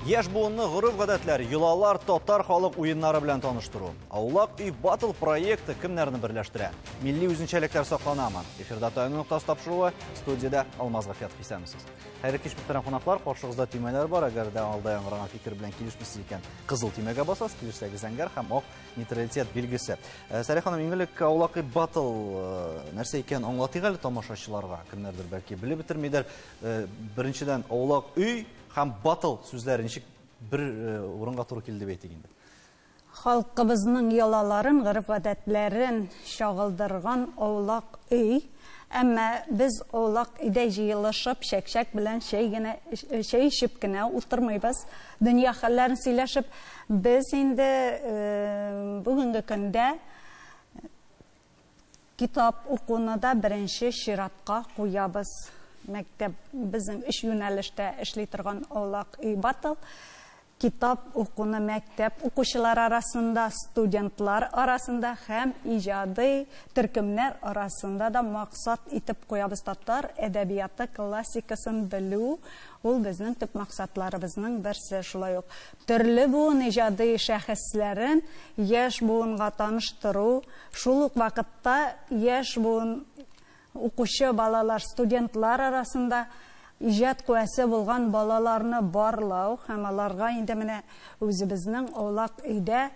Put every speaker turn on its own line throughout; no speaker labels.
Яшь буынны гореф-гадәтләр, йолалар, татар халык уеннары белән таныштыру. Аулак өй батл проекты кемнәрне берләштерә? Милли үзенчәлекләр сакланамы? Эфирда Таяну ноктасы тапшыруы, студиядә Алмаз Гафиятов. Исәнмесез. Хәерле кич, мөхтәрәм кунаклар, каршыгызда төймәләр бар. Әгәр дә алда яңгыраган фикер белән килешмисез икән, кызыл төймәгә басасыз, килешсәгез зәңгәр һәм ак нейтралитет билгесе. Сәрия ханым, иң элек Аулак өй батл нәрсә икәнен аңлатыйк әле тамашачыларга. Кемнәрдер бәлки белеп бетермидер. Беренчедән, аулак өй һәм батл сүзләре ничек бер урынга туры килде дип әйтик инде?
Халкыбызның йолаларын, гореф-гадәтләрен чагылдырган аулак өй. Әмма без аулак өйдә җыелышып, чәк-чәк белән чәй генә, чәй эчеп кенә утырмыйбыз. Дөнья хәлләрен сөйләшеп, без инде бүгенге көндә Китап укуны да беренче чиратка куябыз. Мәктәп безнең өч юнәлештә эшли торган Аулак өй батл. Китап укуны мәктәп укучылары арасында, студентлар арасында һәм иҗади төркемнәр арасында да максат итеп куябыз. Татар әдәбияты классикасын белү, ул безнең төп максатларыбызның берсе. Шулай ук төрле буын иҗади шәхесләрен яшь буынга таныштыру, Шул ук вакытта яшь буын укучы балалар, студентлар арасында иҗат куәсе булган балаларны барлау һәм аларга инде менә үзебезнең аулак өйдә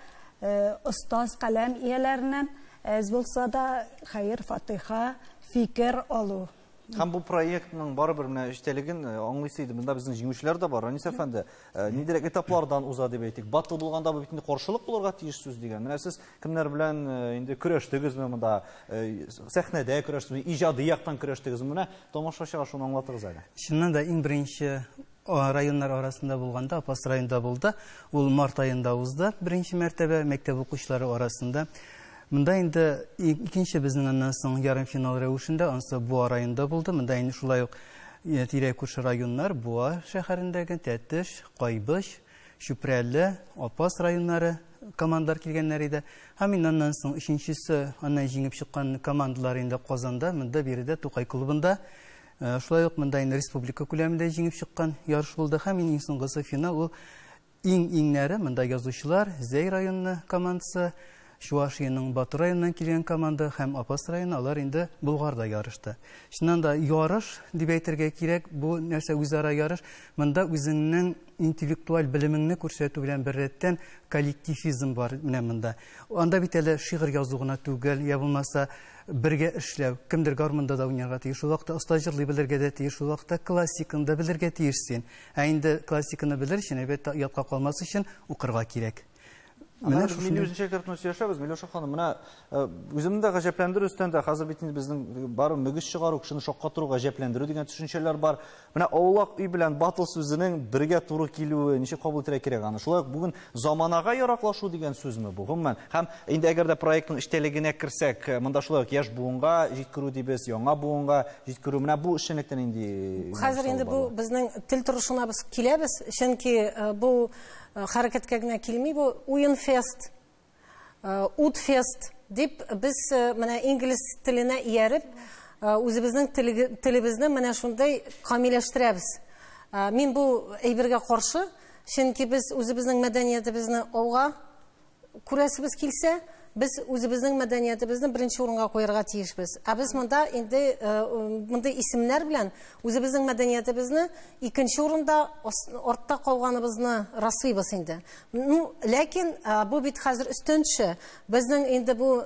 остаз каләм ияләреннән әз булса да хәер-фатыйха, фикер алу.
Һәм бу проектның барыбер менә эчтәлеген аңлыйсы иде. Монда безнең җиңүчеләр дә бар. Ранис әфәнде, ниндирәк этаплардан уза дип әйтик. Батл булганда бу бит инде каршылык булырга тиеш сүз дигән. Менә сез кемнәр белән инде көрәштегезме монда? Сәхнәдә көрәштегезме? Иҗади яктан көрәштегезме? Менә тамашачыга шуны аңлатыгыз әле.
Чыннан да иң беренче районнар арасында булганда Апас районында булды. Ул март аенда узды беренче мәртәбә мәктәп укучылары арасында. Монда инде икенче безнең аннан соң ярымфинал рәвешендә, ансы Буа районында булды. Монда инде шулай ук тирә-күрше районнар, Буа шәһәрендәге Тәтеш, Кайбыч, Чүпрәле, Апас районнары командалар килгәннәр иде. Һәм инде аннан соң өченчесе, аннан җиңеп чыккан командалар инде Казанда, монда биредә Тукай клубында. Шулай ук монда инде республика күләмендә җиңеп чыккан ярыш булды. Һәм иң соңгысы финал ул Иң-иңнәре монда язучылар, Зәй районы командасы, Чуашиянең Батыр районыннан килгән команда һәм Апас районы, алар инде Болгарда ярышты. Чыннан да, ярыш дип әйтергә кирәк, бу нәрсә үзара ярыш. Монда үзеңнең интеллектуаль белемеңне күрсәтү белән беррәттән коллективизм бар менә монда. Анда бит әле шигырь язу гына түгел, я булмаса бергә эшләү. Кемдер гармунда да уйнарга тиеш, шул вакытта оста җырлый белергә дә тиеш, шул вакытта классиканы да белергә тиеш син. Ә инде классиканы белер өчен, әлбәттә, оятка калмас өчен укырга кирәк.
Менә шушы милли үзенчәлекләр турында сөйләшәбез. Миләүшә ханым, менә үземне дә гаҗәпләндерү өстендә, хәзер бит инде безнең бары мөгез чыгару, кешене шаккатыру, гаҗәпләндерү дигән төшенчәләр бар. Менә аулак өй белән батл сүзенең бергә туры килүе ничек кабул итәргә кирәк аны? Шулай ук бүген заманага яраклашу дигән сүзме бу, гомумән? Һәм инде әгәр дә проектның эчтәлегенә керсәк, монда шулай ук яшь буынга җиткерү дибез, яңа буынга җиткерү. Менә бу эшчәнлектә нинди
Хәзер инде бу безнең тел торышына без киләбез, чөнки бу хәрәкәткә генә килми бу уен фест, ут фест дип без менә инглиз теленә ияреп үзебезнең телебезне менә шундый камиләштерәбез. Мин бу әйбергә каршы, чөнки без үзебезнең мәдәниятебезне алга күрәсебез килсә, без үзебезнең мәдәниятебезне беренче урынга куярга тиешбез. Ә без монда инде мондый исемнәр белән үзебезнең мәдәниятебезне икенче урында артта калганыбызны раслыйбыз инде. Ну, ләкин бу бит хәзер өстен төшә. Безнең инде бу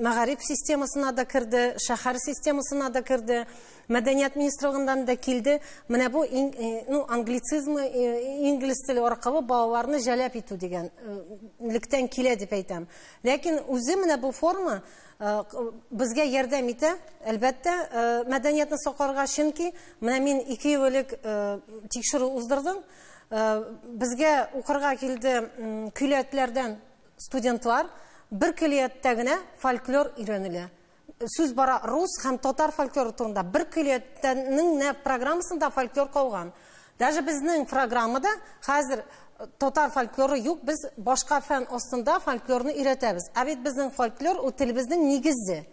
мәгариф системасына да керде, шәһәр системасына да керде. Мәдәният министрлыгыннан да килде. Менә бу ну, англицизмы, инглиз теле аркылы балаларны җәләп итү дигән лектән килә дип әйтәм. Ләкин үзе менә бу форма безгә ярдәм итә, әлбәттә, мәдәниятне сакларга, чөнки менә мин 2 ел элек тикшерү уздырдым. Безгә укырга килде көллиятләрдән студентлар, бер көллияттә генә фольклор өйрәнелә. Сүз бара рус һәм татар фольклоры турында. Бер көллияттәнең нә программасында фольклор калган. Даже безнең программада хәзер татар фольклоры юк, без башка фән астында фольклорны өйрәтәбез. Ә бит безнең фольклор ул телебезнең нигезе.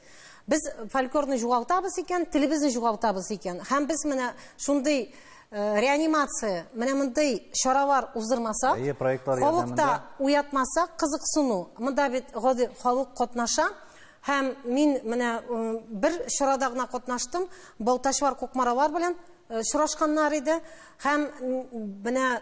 Без фольклорны югалтабыз икән, телебезне югалтабыз икән. Һәм без менә шундый Реанимация, менә мондый чаралар уздырмасак, халыкта уятмасак кызыксыну. Монда бит гади халык катнаша. Һәм мин менә бер чарада гына катнаштым, Балтачлар, Кукмаралар белән очрашканнар иде. Һәм менә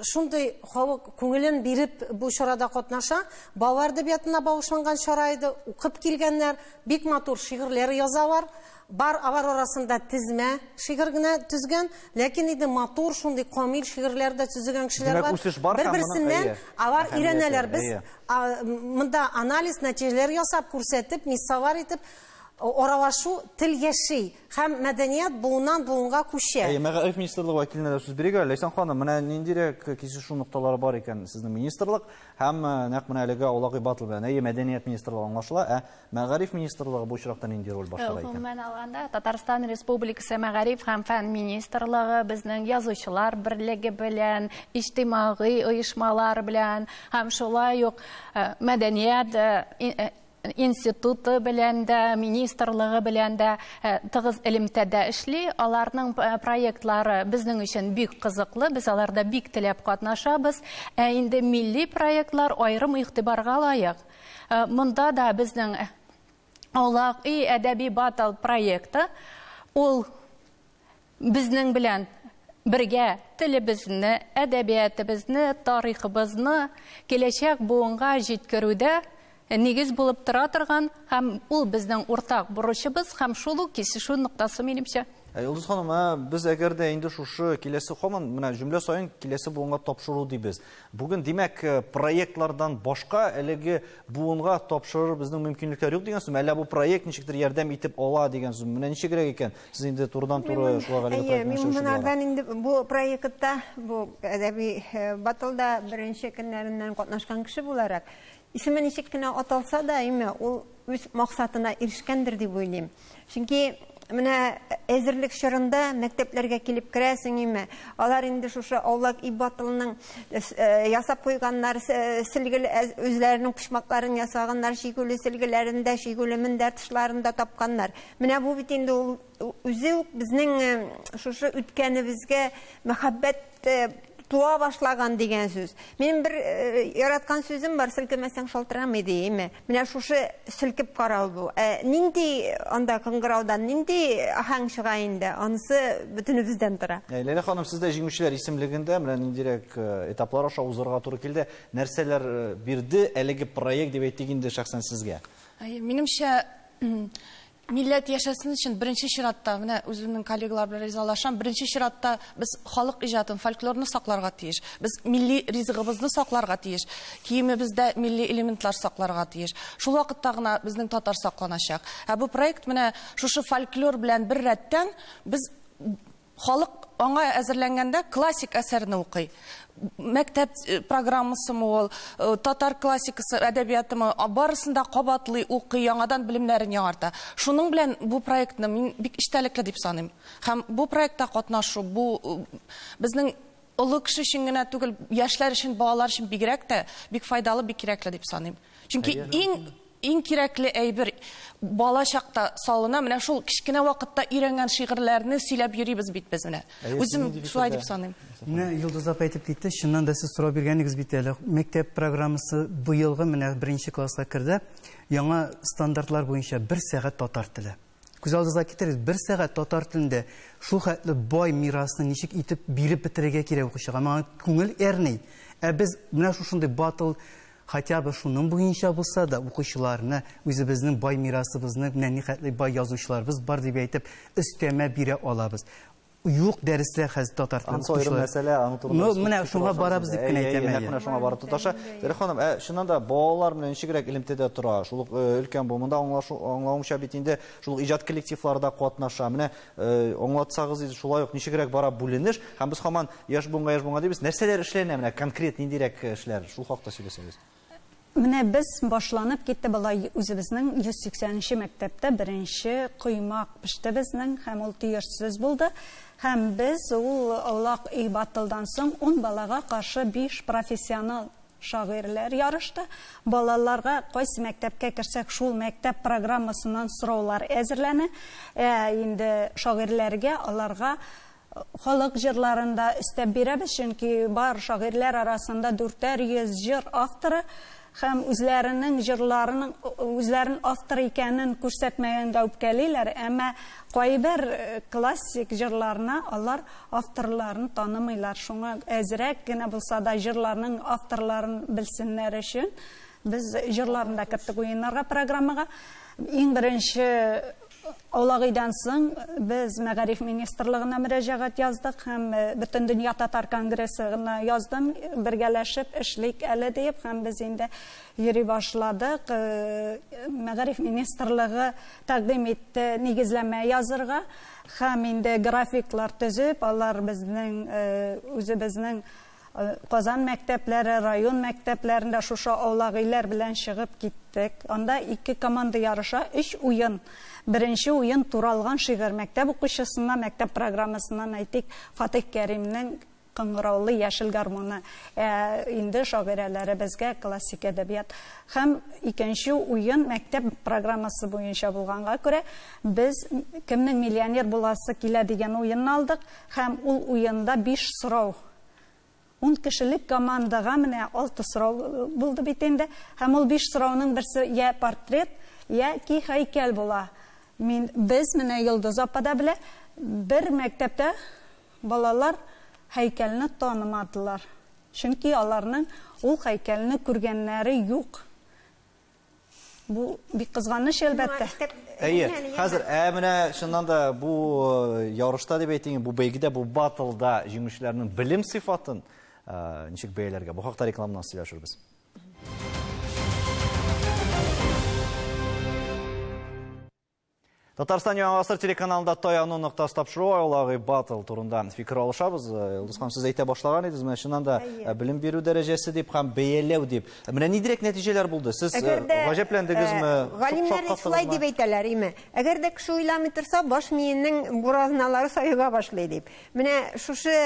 шундый халык күңелен биреп бу чарада катнаша. Балалар әдәбиятына багышланган чара иде, укып килгәннәр, бик матур шигырьләр язалар. Бар алар арасында тезмә шигырь генә төзгән, ләкин инде матур шундый камил шигырьләр дә төзегән кешеләр бар. Бер-берсеннән алар өйрәнәләр. Без монда анализ, нәтиҗәләр ясап, күрсәтеп, мисаллар итеп аралашу, тел яши һәм мәдәният буыннан буынга күчә.
Әйе, мәгариф министрлыгы вәкиленә дә сүз бирик әле. Ләйсән ханым, менә ниндирәк кисешү нокталары бар икән сезнең министрлык һәм нәкъ менә әлеге Аулак өй батл белән? Әйе, мәдәният министрлыгы аңлашыла, ә мәгариф министрлыгы бу очракта нинди роль башкара икән?
Гомумән алганда, Татарстан Республикасы Мәгариф һәм фән министрлыгы безнең язучылар берлеге белән, иҗтимагый оешмалар белән һәм шулай ук мәдәният институты белән дә, министрлыгы белән дә тыгыз элемтәдә эшли. Аларның проектлары безнең өчен бик кызыклы, без аларда бик теләп катнашабыз. Ә инде милли проектлар аерым игътибарга лаек. Монда да безнең Аулак өй әдәби батл проекты, ул безнең белән бергә телебезне, әдәбиятыбызны, тарихыбызны киләчәк буынга җиткерүдә нигез булып тора торган, һәм ул безнең уртак бурычыбыз һәм шул ук кисешү ноктасы минемчә.
Йолдыз ханым, без әгәр дә инде шушы киләсе һаман менә җөмлә саен киләсе буынга тапшыру дибез. Бүген, димәк, проектлардан башка әлеге буынга тапшырыр безнең мөмкинлекләр юк дигән сүз. Әллә бу проект ничектер ярдәм итеп ала дигән сүз. Менә ничегрәк икән? Сез инде турыдан-туры шулай әлеге проектны
Мин монардан инде бу проектта, бу әдәби батлда беренче көннәреннән катнашкан кеше буларак, исеме ничек кенә аталса да, әмма ул үз максатына ирешкәндер дип уйлыйм. Чөнки менә әзерлек чорында мәктәпләргә килеп керәсең, име? Алар инде шушы Аулак өй батлының ясап куйганнар, силгеле үзләренең почмакларын ясаганнар, чигүле силгеләрен дә, чигүле мендәр тышларын да тапканнар. Менә бу бит инде ул үзе үк безнең шушы үткәнебезгә мәхәббәт туа башлаган дигән сүз. Минем бер яраткан сүзем бар, селкемәсәң шалтырамый ди, име? Менә шушы селкеп карау бу. Нинди анда кыңгыраудан, нинди аһәң чыга инде, анысы бөтенебездән тора.
Ләйлә ханым, сез дә җиңүчеләр исемлегендә менә ниндирәк этаплар аша узарга туры килде, нәрсәләр бирде әлеге проект дип әйтик инде шәхсән сезгә?
Минемчә, милләт яшәсен өчен беренче чиратта, менә үземнең коллегалар белән ризалашам, беренче чиратта без халык иҗатын, фольклорны сакларга тиеш. Без милли ризыгыбызны сакларга тиеш. Киемебездә милли элементлар сакларга тиеш. Шул вакытта гына безнең татар сакланачак. Ә бу проект менә шушы фольклор белән бер рәттән без халык аңа әзерләнгәндә классик әсәрне укый. Мәктәп программасымы ул, татар классикасы, әдәбиятымы, барысын да кабатлый, укый, яңадан белемнәрен яңарта. Шуның белән бу проектны мин бик эчтәлекле дип саныйм. Һәм бу проектта катнашу, бу безнең олы кеше өчен генә түгел, яшьләр өчен, балалар өчен бигрәк тә бик файдалы, бик кирәкле дип саныйм. Чөнки иң кирәкле әйбер бала чакта салына, менә шул кечкенә вакытта өйрәнгән шигырьләрне сөйләп йөрибез бит без менә. Үзем шулай дип саныйм.
Менә Йолдыз апа әйтеп китте, чыннан да сез сорау биргәнегез бит әле. Мәктәп программасы быелгы менә беренче класска керде. Яңа стандартлар буенча бер сәгать татар теле. Күз алдыгызга китерегез, бер сәгать татар телендә шул хәтле бай мирасны ничек итеп биреп бетерергә кирәк укучыга. Моңа күңел әрни. Ә без менә шушындый батл хотя бы шуның буенча булса да укучыларны, үзебезнең бай мирасыбызны, менә нихәтле бай язучыларыбыз бар дип әйтеп, өстәмә бирә алабыз. Юк дәресләр хәзер татар теле
Ансы аерым
укытучылар.
мәсьәлә, аны турында
Ну,
без
менә
күп
шуңа
фикер
барабыз дип кенә
алышабыз.
әйтәм,
Әйе,
әйе.
нәкъ менә шуңа барып тоташа. Зәлифә ханым, чыннан да балалар белән ничегрәк элемтәдә тора? Шул ук өлкән бу монда аңлавымча бит инде шул ук иҗат коллективларда катнаша. Менә аңлатсагыз инде шулай ук ничегрәк бара бүленеш? Һәм без һаман яшь буынга, яшь буынга дибез. Нәрсәләр эшләнә менә конкрет ниндирәк эшләр? Шул хакта сөйләсәгез.
Менә без башланып китте болай үзебезнең йөз сиксәненче мәктәптә беренче коймак пеште безнең һәм ул төерсез булды. Һәм без ул Аулак өй батлдан соң 10 балага каршы 5 профессионал шагыйрьләр ярышты. Балаларга кайсы мәктәпкә керсәк, шул мәктәп программасыннан сораулар әзерләнә. Инде шагыйрьләргә аларга Халык җырларын да өстәп бирәбез, чөнки бар шагыйрьләр арасында 400 җыр авторы һәм үзләренең җырларының үзләрен автор икәнен күрсәтмәгәнгә үпкәлиләр, әмма кайбер классик җырларына алар авторларын танымыйлар. Шуңа әзрәк кенә булса да җырларның авторларын белсеннәр өчен без җырларын да керттек уеннарга, программага. Иң беренче Аулак өйдән соң без Мәгариф министрлыгына мөрәҗәгать яздык һәм Бөтендөнья татар конгрессына яздым, бергәләшеп эшлик әле диеп, һәм без инде йөри башладык. Мәгариф министрлыгы тәкъдим итте нигезләмә язырга һәм инде графиклар төзеп, алар безнең үзебезнең Казан мәктәпләре, район мәктәпләрендә шушы аулак өйләр белән чыгып киттек. Анда ике команда ярыша, өч уен. Беренче уен туралган шигырь. Мәктәп укучысына, мәктәп программасыннан әйтик, Фатих Кәримнең Кыңгыраулы яшел гармоны. Ә инде шагыйрәләребезгә классик әдәбият. Һәм икенче уен мәктәп программасы буенча булганга күрә, без кемнең миллионер буласы килә дигән уенны алдык һәм ул уенда 5 сорау. 10 кешелек командага менә 6 сорау булды бит инде. Һәм ул 5 сорауның берсе я портрет, я ки һәйкәл була. Мин без менә Йолдыз апа да белә, бер мәктәптә балалар һәйкәлне танымадылар. Чөнки аларның ул һәйкәлне күргәннәре юк. Бу бик кызганыч, әлбәттә.
Әйе, хәзер менә чыннан да бу ярышта дип әйтик, бу бәйгедә, бу батлда җиңүчеләрнең белем сыйфатын ничек бәяләргә? Бу хакта рекламадан сөйләшербез. Татарстан Яңа Гасыр телеканалында Таяну ноктасы тапшыруы Аулак өй батл турында фикер алышабыз. Йолдыз ханым, сез әйтә башлаган идегез, менә чыннан да белем бирү дәрәҗәсе дип һәм бәяләү дип. Менә ниндирәк нәтиҗәләр булды? Сез гаҗәпләндегезме?
Галимнәр шулай дип әйтәләр, име? Әгәр дә кеше уйламый торса, баш миенең буразналары саега башлый дип. Менә шушы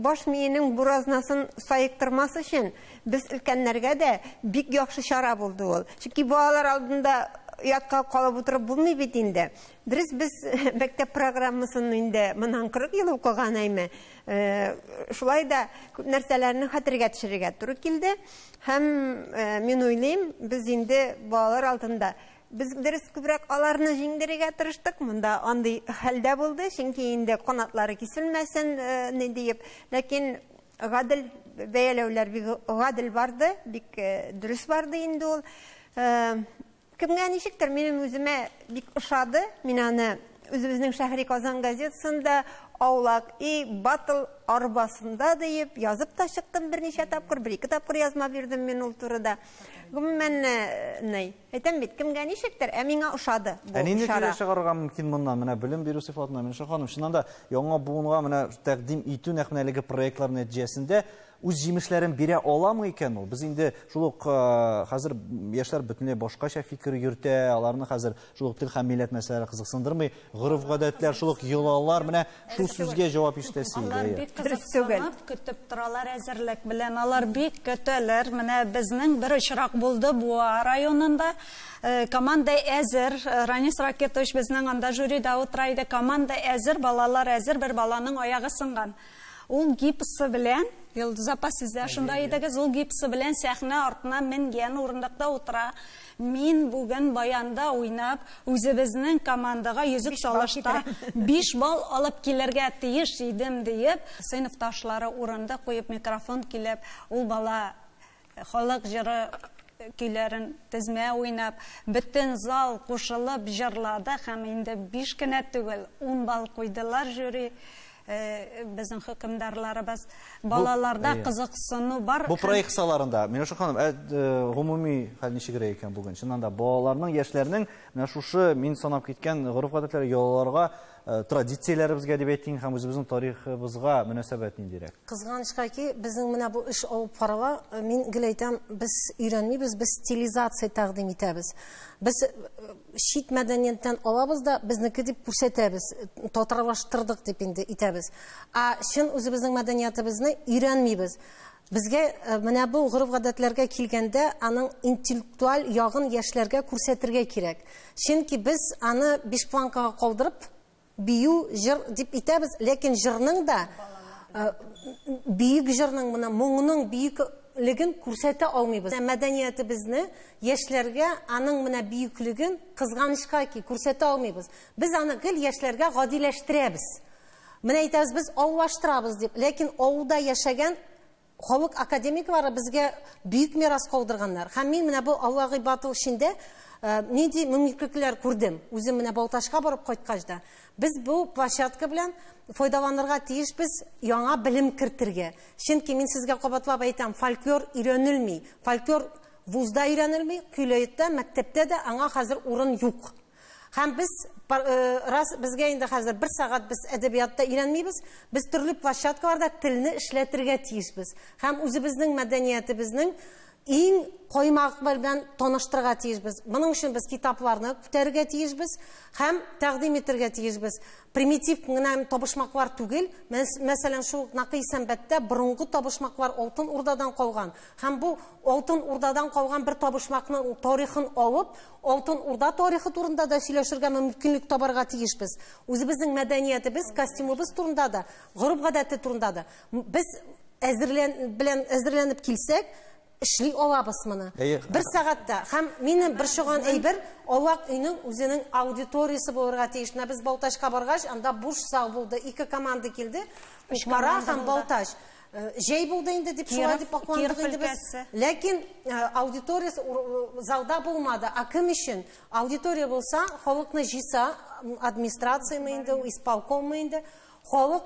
баш миенең буразнасын саектырмас өчен без өлкәннәргә дә бик яхшы чара булды ул. Чөнки балалар алдында ятка калып утырып булмый бит инде. Дөрес, без мәктәп программасын инде моннан 40 ел укыган әйме. Шулай да күп нәрсәләрне хәтергә төшерергә туры килде. Һәм мин уйлыйм, без инде балалар алдында без дөрес күбрәк аларны җиңдерергә тырыштык. Монда андый хәлдә булды, чөнки инде канатлары киселмәсен ни диеп. Ләкин гадел бәяләүләр бик гадел барды, бик дөрес барды инде ул. Кемгә ничектер, минем үземә бик ошады. Мин аны үзебезнең Шәһри Казан газетасында Аулак өй батл арбасында диеп язып та чыктым берничә тапкыр, бер-ике тапкыр язма бирдем мин ул турыда. Гомумән, ни, әйтәм бит, кемгә ничектер, ә миңа ошады бу
Ә нинди
чара.
нәтиҗә чыгарырга мөмкин моннан? Менә белем бирү сыйфатына, Миләүшә ханым, чыннан да яңа буынга менә тәкъдим итү нәкъ менә әлеге проектлар нәтиҗәсендә үз җимешләрен бирә аламы икән ул? Без инде шул ук хәзер яшьләр бөтенләй башкача фикер йөртә, аларны хәзер шул ук тел һәм милләт мәсьәләләре кызыксындырмый, гореф-гадәтләр, шул ук йолалар, менә шул сүзгә җавап ишетәсе иде.
Алар бик кызыксынып көтеп торалар әзерлек белән, алар бик көтәләр. Менә безнең бер очрак булды Буа районында. Команда әзер, Ранис Ракетович безнең анда жюрида утыра иде. Команда әзер, балалар әзер, бер баланың аягы сынган. Ул гипсы белән, Йолдыз апа, сез дә шунда идегез, ул гипсы белән сәхнә артына менгән урындыкта утыра. Мин бүген баянда уйнап, үзебезнең командага йөзек салышта 5 балл алып килергә тиеш идем диеп, сыйныфташлары урында куеп микрофон килеп, ул бала халык җыры көйләрен тезмә уйнап, бөтен зал кушылып җырлады һәм инде 5 кенә түгел, 10 балл куйдылар жюри. Безнең хөкемдарларыбыз. Балаларда кызыксыну бар.
Бу проект кысаларында, Миләүшә ханым, гомуми хәл ничегрәк икән бүген? Чыннан да балаларның, яшьләрнең менә шушы мин санап киткән гореф-гадәтләр, йолаларга, традицияләребезгә дип әйтик һәм үзебезнең тарихыбызга мөнәсәбәт ниндирәк?
Кызганычка ки, безнең менә бу эш алып барыла, мин гел әйтәм, без өйрәнмибез, без стилизация тәкъдим итәбез. Без чит мәдәнияттән алабыз да, безнеке дип күрсәтәбез, татарлаштырдык дип инде итәбез. Ә чын үзебезнең мәдәниятебезне өйрәнмибез. Безгә менә бу гореф-гадәтләргә килгәндә аның интеллектуаль ягын яшьләргә күрсәтергә кирәк. Чөнки без аны 5 планкага калдырып, Бию, җыр дип итәбез, ләкин җырның да бөек җырның менә моңының бөеклеген күрсәтә алмыйбыз. Мәдәниятебезне яшьләргә аның менә бөеклеген кызганычка ки күрсәтә алмыйбыз. Без аны гел яшьләргә гадиләштерәбез. Менә әйтәбез, без авыллаштырабыз дип, ләкин авылда яшәгән халык академиклары безгә бөек мирас калдырганнар. Һәм мин менә бу Аулак өй батл эчендә нинди мөмкинлекләр күрдем. Үзем менә Балтачка барып кайткач да, без бу площадка белән файдаланырга тиешбез яңа белем кертергә. Чөнки мин сезгә кабатлап әйтәм, фольклор өйрәнелми. Фольклор вузда өйрәнелми, көллияттә, мәктәптә дә аңа хәзер урын юк. Һәм без рас безгә инде хәзер бер сәгать без әдәбиятта өйрәнмибез, без төрле площадкаларда телне эшләтергә тиешбез. Һәм үзебезнең мәдәниятебезнең иң каймак белән таныштырырга тиешбез. Моның өчен без китапларны күтәрергә тиешбез һәм тәкъдим итәргә тиешбез. Примитив генә табышмаклар түгел, мәсәлән, шул Нәкый Сәнбәттә борынгы табышмаклар Алтын Урдадан калган. Һәм бу Алтын Урдадан калган бер табышмакның тарихын алып, Алтын Урда тарихы турында да сөйләшергә мөмкинлек табарга тиешбез. Үзебезнең мәдәниятебез, костюмыбыз турында да, гореф-гадәте турында да. Без әзерләнеп килсәк, эшли алабыз моны. Бер сәгатьтә. Һәм минем бер чыган әйбер, Аулак өйнең үзенең аудиториясе булырга тиеш. Менә без Балтачка баргач, анда буш зал булды. Ике команда килде. Кукмара һәм Балтач. Җәй булды инде дип шулай дип акландык инде без. Ләкин аудиториясе залда булмады. Ә кем өчен? Аудитория булса, халыкны җыйса, администрацияме инде, исполкоммы инде, халык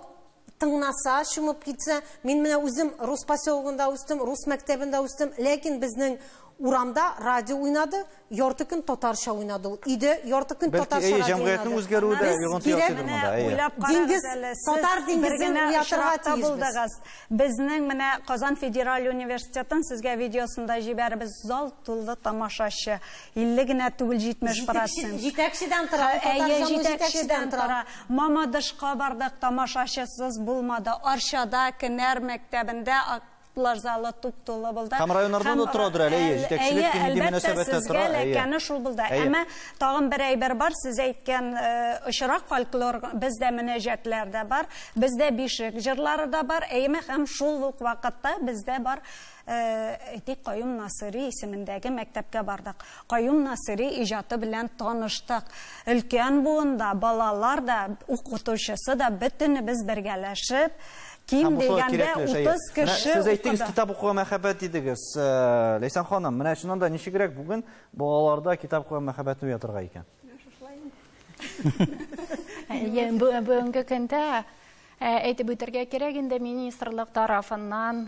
тыңласа, чумып китсә. Мин менә үзем рус поселогында үстем, рус мәктәбендә үстем, ләкин безнең урамда радио уйнады, ярты көн татарча уйнады ул. Өйдә ярты көн татарча радио уйнады.
Җәмгыятьнең үзгәрүе дә йогынты ясыйдыр монда.
Диңгез, татар диңгезен уятырга тиешбез.
Безнең менә Казан федераль университетын сезгә видеосында җибәрбез. Зал тулы тамашачы. 50 генә түгел, 70%.
Җитәкчедән тора, татар җитәкчедән тора.
Мамадышка бардык, тамашачысыз булмады. Арчада, Кенәр мәктәбендә актлар залы туп-тулы булды.
Һәм районнардан да торадыр әле, әйе, җитәкчелек нинди мөнәсәбәттә тора,
әйе. Ләкәне шул булды. Әмма тагын бер әйбер бар, сез әйткән очрак фольклор бездә мөнәҗәтләр дә бар, бездә бишек җырлары да бар, әйеме, һәм шул ук вакытта бездә бар, әйтик, Каюм Насыйри исемендәге мәктәпкә бардык. Каюм Насыйри иҗаты белән таныштык. Өлкән буында, балалар да, укытучысы да, бөтенебез бергәләшеп, ким дигәндә 30 кеше.
Сез әйттегез, китап укуга мәхәббәт дидегез. Ләйсән ханым, менә чыннан да ничегрәк бүген балаларда китап укуга мәхәббәтне уятырга икән?
Бүгенге көндә әйтеп үтәргә кирәк инде, министрлык тарафыннан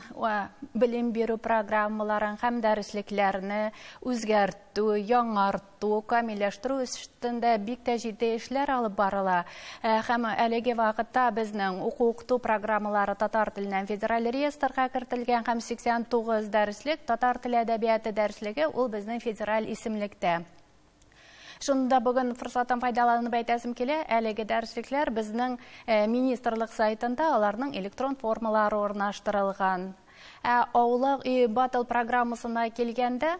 белем бирү программаларын һәм дәреслекләрне үзгәртү, яңарту, камилләштерү өстендә бик тә җитди эшләр алып барыла. Һәм әлеге вакытта безнең уку-укыту программалары татар теленнән федераль реестрга кертелгән һәм 89 дәреслек татар теле әдәбияты дәреслеге ул безнең федераль исемлектә. Шунда бүген форсаттан файдаланып әйтәсем килә, әлеге дәреслекләр безнең министрлык сайтында аларның электрон формалары урнаштырылган. Ә Аулак өй батл программасына килгәндә,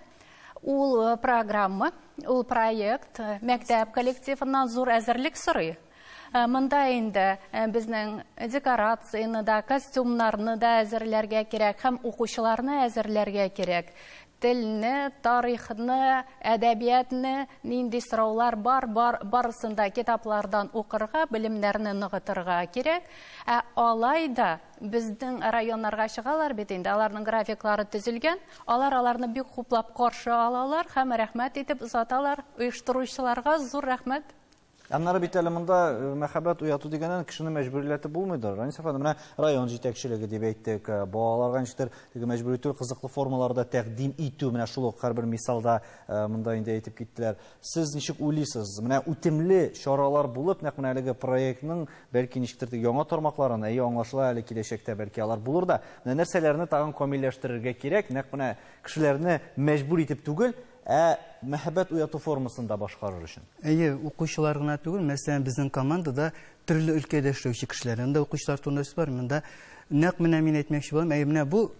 ул программа, ул проект мәктәп коллективыннан зур әзерлек сорый. Монда инде безнең декорацияне да, костюмнарны да әзерләргә кирәк һәм укучыларны әзерләргә кирәк. Телне, тарихны, әдәбиятны, нинди сораулар бар, барысын да китаплардан укырга, белемнәрне ныгытырга кирәк. Ә алай да безнең районнарга чыгалар бит инде, аларның графиклары төзелгән, алар аларны бик хуплап каршы алалар һәм рәхмәт итеп озаталар. Оештыручыларга зур рәхмәт.
Аннары бит әле монда мәхәббәт уяту дигәннән кешене мәҗбүриләтеп булмыйдыр. Ранис әфәнде, менә район җитәкчелеге дип әйттек, балаларга ничектер теге мәҗбүр итү, кызыклы формаларда тәкъдим итү, менә шул ук һәрбер мисалда монда инде әйтеп киттеләр. Сез ничек уйлыйсыз? Менә үтемле чаралар булып, нәкъ менә әлеге проектның бәлки ничектер теге яңа тармакларын, әйе, аңлашыла әле киләчәктә бәлки алар булыр да. Менә нәрсәләрне тагын камилләштерергә кирәк, нәкъ менә кешеләрне мәҗбүр итеп түгел, ә мәхәббәт уяту формасында башкарыр өчен.
Әйе, укучылар гына түгел, мәсәлән, безнең командада төрле өлкәдә эшләүче кешеләр. Анда укучылар турында сүз бар, монда нәкъ менә мин әйтмәкче булам, әйе, менә бу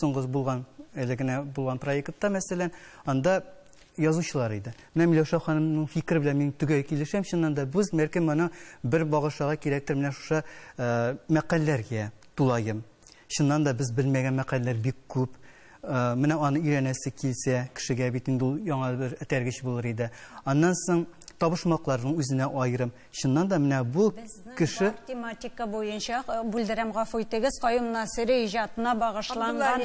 соңгы булган, әле генә булган проектта, мәсәлән, анда язучылар иде. Менә Миләүшә ханымның фикере белән мин төгәл килешәм. Чыннан да без бәлкем моны бер багышларга кирәктер менә шушы мәкальләргә тулаем. Чыннан да без белмәгән мәкальләр бик күп. Менә аны өйрәнәсе килсә, кешегә бит инде ул яңа бер этәргеч булыр иде. Аннан соң табышмакларның үзенә аерым. Чыннан да менә бу кеше
тематика буенча бүлдерәм, гафу итегез, Каюм Насыйри иҗатына багышланган.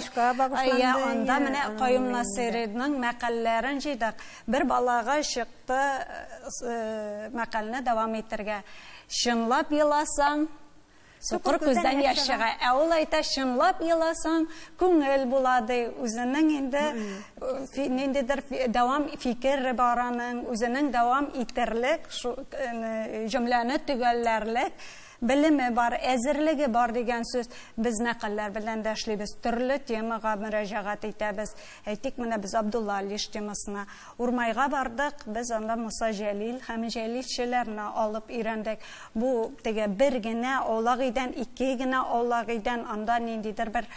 Анда менә Каюм Насыйриның мәкальләрен җыйдык. Бер балага чыкты мәкальне дәвам итәргә. Чынлап еласаң, сукыр күздән яшь чыга. Ә ул әйтә, чынлап еласаң, күңел була ди. Үзенең инде ниндидер дәвам фикер бар аның, үзенең дәвам итерлек, җөмләне төгәлләрлек белеме бар, әзерлеге бар дигән сүз. Без мәкальләр белән дә эшлибез, төрле темага мөрәҗәгать итәбез. Әйтик, менә без Абдулла Алиш темасына Урмайга бардык, без анда Муса Җәлил һәм җәлилчеләрне алып өйрәндек. Бу теге бер генә аулак өйдән, ике генә аулак өйдән анда ниндидер бер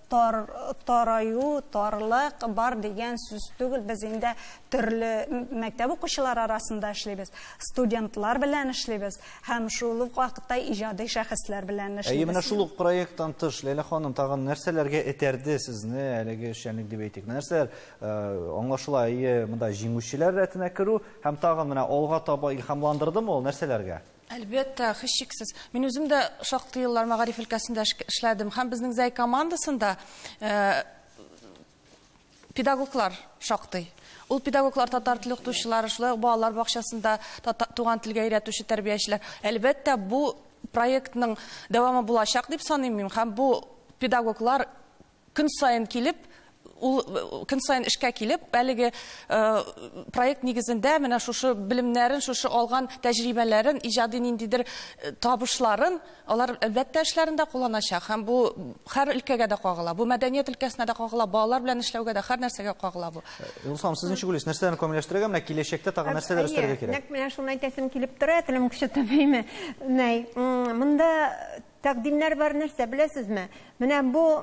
тараю, тарлык бар дигән сүз түгел. Без инде төрле мәктәп укучылары арасында эшлибез, студентлар белән эшлибез һәм шул ук вакытта иҗади шәхесләр белән эшлибез.
Әйе, менә шул ук проекттан тыш, Ләйлә ханым, тагын нәрсәләргә этәрде сезне әлеге эшчәнлек дип әйтик? Нәрсәләр аңлашыла, әйе, монда җиңүчеләр рәтенә керү һәм тагын менә алга таба илһамландырдымы ул нәрсәләргә?
Әлбәттә, һичшиксез. Мин үзем дә шактый еллар мәгариф өлкәсендә эшләдем һәм безнең Зәй командасында педагоглар шактый. Ул педагоглар татар теле укытучылары, шулай ук балалар бакчасында туган телгә өйрәтүче тәрбиячеләр. Әлбәттә, бу проектның дәвамы булачак дип саныйм мин. Һәм бу педагоглар көн саен килеп, ул көн саен эшкә килеп, әлеге проект нигезендә менә шушы белемнәрен, шушы алган тәҗрибәләрен, иҗади ниндидер табышларын алар әлбәттә эшләрендә кулланачак. Һәм бу һәр өлкәгә дә кагыла. Бу мәдәният өлкәсенә дә кагыла, балалар белән эшләүгә дә, һәр нәрсәгә кагыла бу.
Илсам, сез ничек уйлыйсыз? Нәрсәләрне камилләштерергә, менә киләчәктә тагын нәрсәләр өстәргә кирәк?
Нәкъ менә шуны әйтәсем килеп тора, телем көче тәмәйме? Нәй, монда тәкъдимнәр бар нәрсә, беләсезме? Менә бу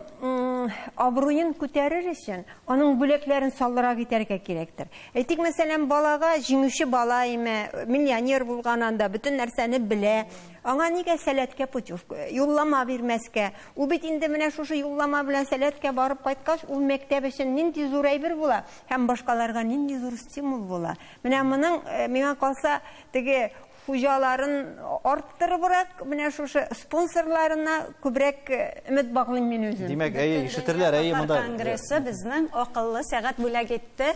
абруен күтәрер өчен аның бүләкләрен саллырак итәргә кирәктер. Әйтик, мәсәлән, балага җиңүче бала име, миллионер булган анда, бөтен нәрсәне белә. Аңа нигә сәләткә путевка, юллама бирмәскә? Ул бит инде менә шушы юллама белән сәләткә барып кайткач, ул мәктәп өчен нинди зур әйбер була һәм башкаларга нинди зур стимул була. Менә моның миңа калса теге хуҗаларын арттырыбрак, менә шушы спонсорларына күбрәк өмет баглыйм мин үзем.
Димәк, әйе, ишетерләр, әйе, монда
Конгрессы безнең акыллы сәгать бүләк итте.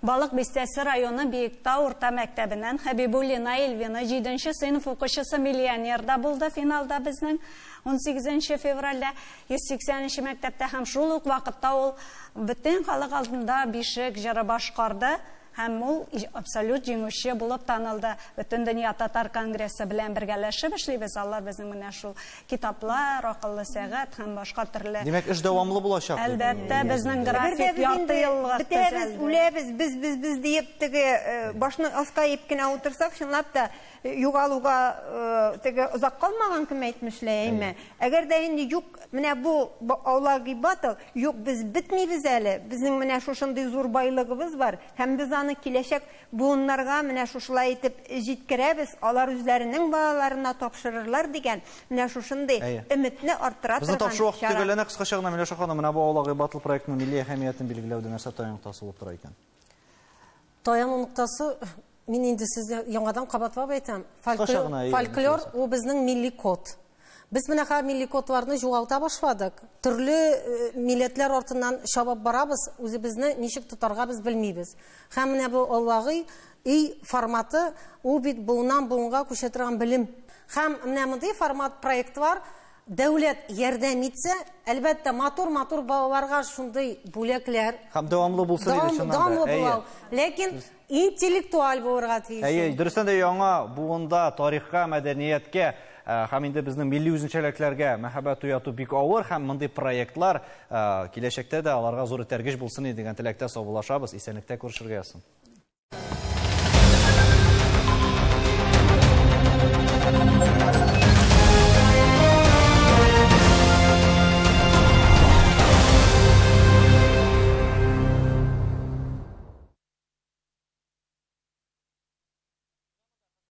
Балык Бистәсе районы Биектау урта мәктәбеннән Хәбибуллина Эльвина 7 сыйныф укучысы миллионер да булды финалда безнең 18 февральдә 180 мәктәптә һәм шул ук вакытта ул бөтен халык алдында бишек җыры башкарды. Һәм ул абсолют җиңүче булып танылды. Бөтен дөнья татар конгрессы белән бергәләшеп эшлибез. Алар безнең менә шул китаплар, акыллы сәгать һәм башка төрле.
Димәк, эш дәвамлы булачак.
Әлбәттә, безнең график ярты елга
бетәбез, үләбез, без без без диеп теге башны аска иеп кенә утырсак, чынлап та югалуга теге озак калмаган кем әйтмешләй, әйме? Әгәр дә инде юк, менә бу Аулак өй батл, юк, без бетмибез әле. Безнең менә шушындый зур байлыгыбыз бар һәм без аны киләчәк буыннарга менә шушылай итеп җиткерәбез, алар үзләренең балаларына тапшырырлар дигән менә шушындый өметне арттыра
торган. Безнең тапшыру вакыты төгәлләнә. Кыскача гына, Миләүшә ханым, менә бу Аулак өй батл проектының милли әһәмиятен билгеләүдә нәрсә таяну ноктасы булып тора икән?
Таяну ноктасы, мин инде сезгә яңадан кабатлап әйтәм, фольклор ул безнең милли код. Без менә хәзер милли кодларны югалта башладык. Төрле милләтләр артыннан чабып барабыз, үзебезне ничек тотарга без белмибез. Һәм менә бу Аулак өй форматы, ул бит буыннан буынга күчә торган белем. Һәм менә мондый формат проектлар дәүләт ярдәм итсә, әлбәттә, матур-матур балаларга шундый бүләкләр.
Һәм дәвамлы булсын иде чыннан да.
Дәвамлы була. Ләкин интеллектуаль булырга тиеш.
Әйе, дөрестән дә яңа буында тарихка, мәдәнияткә һәм инде безнең милли үзенчәлекләргә мәхәббәт уяту бик авыр, һәм мондый проектлар киләчәктә дә аларга зур этәргеч булсын иде дигән теләктә саубуллашабыз. Исәнлектә күрешергә язсын.